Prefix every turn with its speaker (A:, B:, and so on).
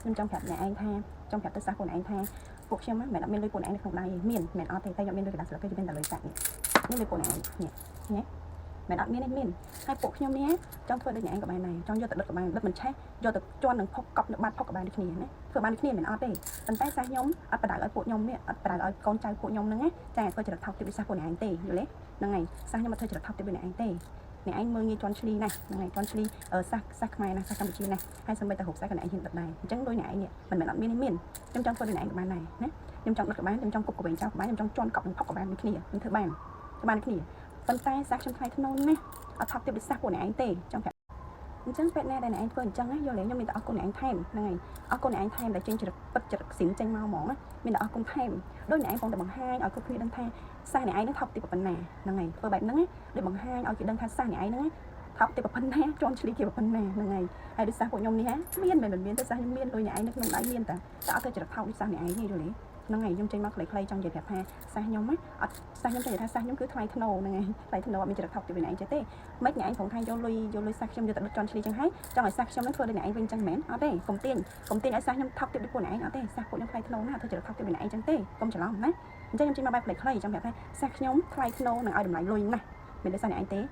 A: ខ្ញុំចង់ប្រាប់អ្នកឯងថាចង់ប្រាប់ទៅសាសពួកអ្នកឯងថាពួកខ្ញុំមិនមែនអត់មានលុយពួកអ្នកឯងនៅក្នុងដៃទេមានមិនអត់ទេតែខ្ញុំមានលុយកណ្ដាលស្លឹកទេខ្ញុំមានតែលុយកាក់នេះនេះលុយពួកអ្នកឯងនេះនេះមិនអត់មានទេមានហើយពួកខ្ញុំនេះចង់ធ្វើដូចអ្នកឯងក៏បានដែរចង់យកទៅដុតក៏បានដុតមិនឆេះយកទៅជន់នឹងផុកកប់នៅបាតផុកក៏បានដូចគ្នាណាធ្វើបានដូចគ្នាមិនអត់ទេប៉ុន្តែសាសខ្ញុំអត់បដៅឲ្យពួកខ្ញុំនេះអត់បដៅឲ្យកូនចៅពួកខ្ញុំហ្នឹងណាចាធ្វើចរិតថោកទាបដូចសាសពួកអ្នកឯងទេយល់ទេហ្នឹងហើយសាសខ្ញុំអត់ធ្វើចរិតថោកទាបដូចអ្នកឯងទេអ្នកឯងមើលងាយជន់ឈ្លីណាស់ហ្នឹងហើយជន់ឈ្លីសាសសាសខ្មែរណាសាសកម្ពុជាណាហើយសម្បីតែរូបសាសក៏អ្នកឯងហ៊ានដុតដែរអញ្ចឹងដូចអ្នកឯងនេះមិនមែនអត់មានទេមានខ្ញុំចង់ធ្វើដូចអ្នកឯងក៏បានដែរណាខ្ញុំចង់ដុតក៏បានខ្ញុំចង់គប់ក៏វិញចោលក៏បានខ្ញុំចង់ជន់កប់នឹងផុកក៏បានដូចគ្នាខ្ញុំធ្វើបានធ្វើបានដូចគ្នាប៉ុន្តែសាសខ្ញុំថ្លៃធ្នូណាស់អត់ថោកទាបដូចសាសពួកអ្នកឯងទេចង់ប្រាប់អញ្ចឹងពេលណាដែលអ្នកឯងធ្វើអញ្ចឹងណាយល់ទេខ្ញុំមានតែអរគុណអ្នកឯងថែមហ្នឹងហើយអរគុណអ្នកឯងថែមដែលចេញចរិតពិតចរិតស៊ីនចេញមកហ្មងណាមានតែអរគុណថែមដូចអ្នកឯងផងតែបង្ហាញឲ្យគ្រប់គ្នាដឹងថាសាសអ្នកឯងនឹងថោកទាបប៉ុណ្ណាហ្នឹងហើយធ្វើបែបហ្នឹងណាដូចបង្ហាញឲ្យគេដឹងថាសាសអ្នកឯងហ្នឹងថោកទាបប៉ុណ្ណាជន់ឈ្លីគេប៉ុណ្ណាហ្នឹងហើយហើយដូចសាសពួកខ្ញុំនេះហ่าមានមិនមែនមានទេសាសខ្ញុំមានលុយអ្នកឯងនៅក្នុងដៃមានតែតែអត់ទៅចរិតថោកដូចសាសអ្នកឯងទេយល់ទេហ្នឹងហើយខ្ញុំចេញមកខ្លីៗចង់និយាយប្រាប់ថាសាសខ្ញុំណាអត់សាសខ្ញុំចង់និយាយថាសាសខ្ញុំគឺថ្លៃធ្នូហ្នឹងហើយថ្លៃធ្នូអត់មានចរិតថោកទាបដូចអ្នកឯងចេះទេមិនអ្នកឯងផងថាយកលុយយកលុយសាសខ្ញុំយកទៅដុតជន់ឈ្លីចឹងហើយចង់ឲ្យសាសខ្ញុំនឹងធ្វើដូចអ្នកឯងវិញចឹងមែនអត់ទេកុំទាញកុំទាញឲ្យសាសខ្ញុំថោកទាបដូចពួកអ្នកឯងអត់ទេសាសពួកខ្ញុំថ្លៃធ្នូណាស់អត់ធ្វើចរិតថោកទាបដូចអ្នកឯងចឹងទេកុំច្រឡំណាអញ្ចឹងខ្ញុំចេញមកបែបខ្លីៗចង់ប្រាប់ថាសាសខ្ញុំថ្លៃធ្នូនឹងឲ្យតម្លៃលុយណាស់មិនដូចសាសអ្នកឯងទេ។